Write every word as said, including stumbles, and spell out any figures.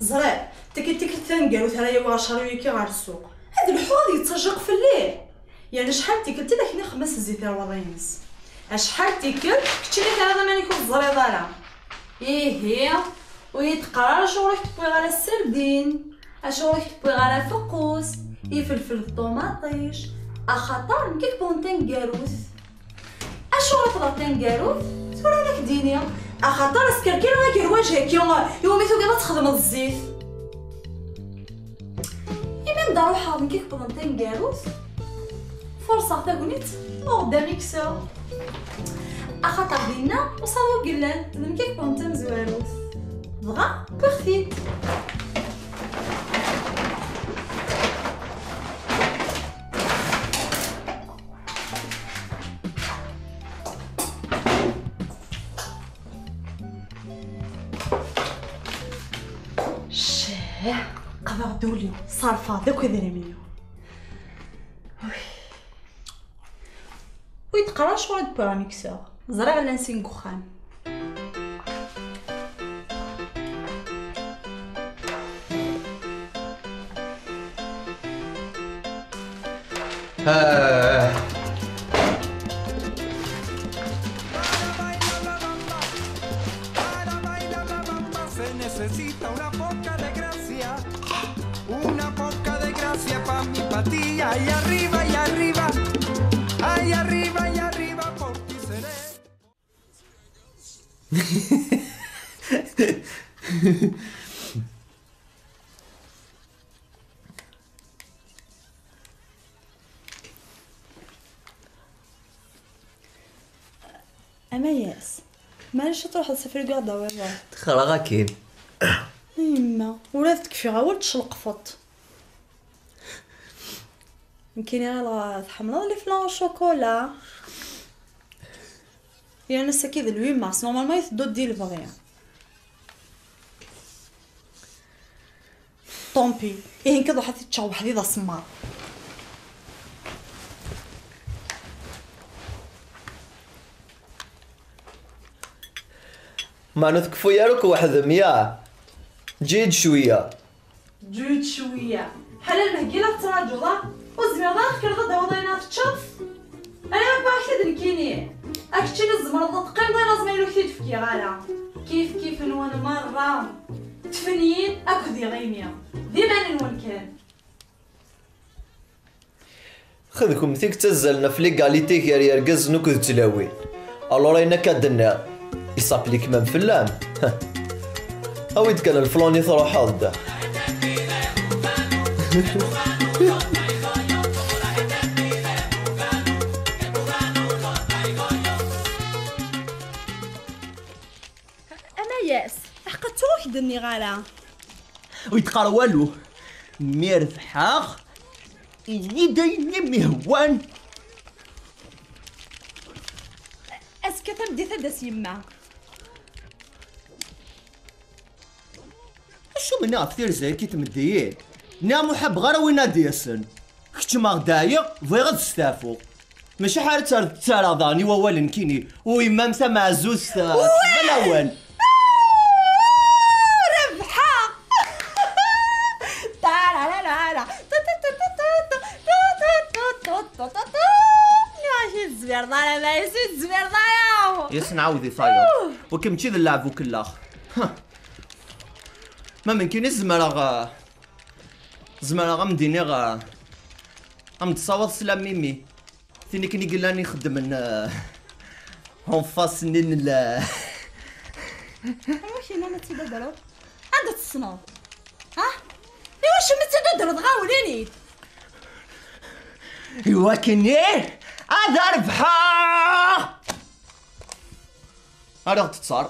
Ẓriɣ, tagi d tikkelt taneggarut ara yawiɣ acerriw-agi ɣer ssuq. Ad lḥuɣ ad yettajiq fell-i. Yerna acḥal n tikkelt i d akken ixemmem s zzit i rwaḍi-ines. Acḥal n tikkelt keččini terriḍ iman-ik ur teẓriḍ ara. Ihi, ur yi-d-qqar ara acuɣer ur k-d-wwiɣ ara sserdin, acuɣer ur k-d-wwiɣ ara afeqqus, ifelfel d ṭumaṭic, axaṭer nekk i yewwḍen taneggarut. Acuɣer i tebɣiḍ taneggarut? Tura ad ak-d-iniɣ. Axaṭer askerkir agerwaj-agi iwumi tugiḍ ad txedmeḍ zzit. Imi anda ruḥeɣ d nekk i yewwḍen taneggarut, furṣeɣ tagnit, uɣeɣ-d amiksu. Axaṭer dinna usaḍu i yellan, d nekk i yewwḍen tamezwarut. Dɣa wwiɣ-t-id. Ccah, qeḍeɣ-d ul-iw, ṣerfeɣ-d akk idrimen-iw. Wi d-qqar acuɣer i d-wwiɣ amiksu? Ẓriɣ llan sin deg uxxam. Ah. Se necesita una poca de gracia, una poca de gracia pa' mi patilla, y arriba, y arriba, ay arriba, y arriba, por ti seré. Amayas, maɛlic ad truḥeḍ s afrigu ad d-tawiḍ. Texreɣ akin. A yemma, ur ad tekfiɣ awal tcelqfeḍ. Nekkini ɣileɣ tḥemmleḍ les flancs au chocolat. Yerna ass-agi d le huit mars, normalement i tedduḍ di lebɣi. Tant pis, ihi nekk ad ruḥeɣ ad t-ččeɣ weḥd-i d asemmaḍ. Meɛna ur tkeffu ara akk weḥd-m, ya? Ǧǧi-yi-d cwiya. Ǧǧu-yi-d cwiya. Ḥala lmehgila tettraǧuḍ, ah? Ur tezmireḍ ara ad tekkreḍ ad d-tawiḍ ayen ara teččeḍ? Ala, wwiɣ-ak-t-id nekkini. A keččini tzemreḍ ad teqqimeḍ ayen aẓmi ur k-t-id-fkiɣ ara. Kif kif-nwen merra. Ṭṭfen-iyi-d akked iɣimi. D iman-nwen kan. Xedkumt i yettazzalen ɣef l'égalité gar yergazen akked tlawin. Alors ayen akka d-nniɣ, il s'applique même fell-am. Awi-d kan leflun i truḥeḍ-d. Amayas, aḥeqqa ttuɣ ur k-d-nniɣ ara. Ur yi-d-qqar walu. Mi rebḥeɣ, ini-d ayen i m-ihwan. Azekka tameddit ad d-tas yemma. Acu menni ɣef tirza-agi tmeddiyin? Nniɣ-am ur ḥabeɣ ara win ad d-yasen. Keččmeɣ-d ɛyiɣ, bɣiɣ ad steɛfuɣ. Mačči ḥar ad tar-, ttareɣ daɣen i wawal nekkini. U yemma-m tameɛzuzt, uh, tesma lawan. Rebḥeɣ! Tararara. Nniɣ-ak ur tezmireḍ ara, ma ur tezmireḍ ara. Yes, nɛawed i tayeḍ. Wagi mačči d lɛeb ukellex. Ma nekkini zemreɣ, uh, zemreɣ ad m-d-iniɣ, uh, ad m-d-tessawaḍ sslam Mimi. Tin akken i yellan ixeddmen, eh, en face-nni n la. Anwa k-yennan ad tt-id-tadreḍ? Anda tt-tessneḍ? Ha? Iwacu mi tt-id-tadreḍ ɣawlin-id? Iwakken ih ad rebḥeɣ! Ara ɣ-d-tettar.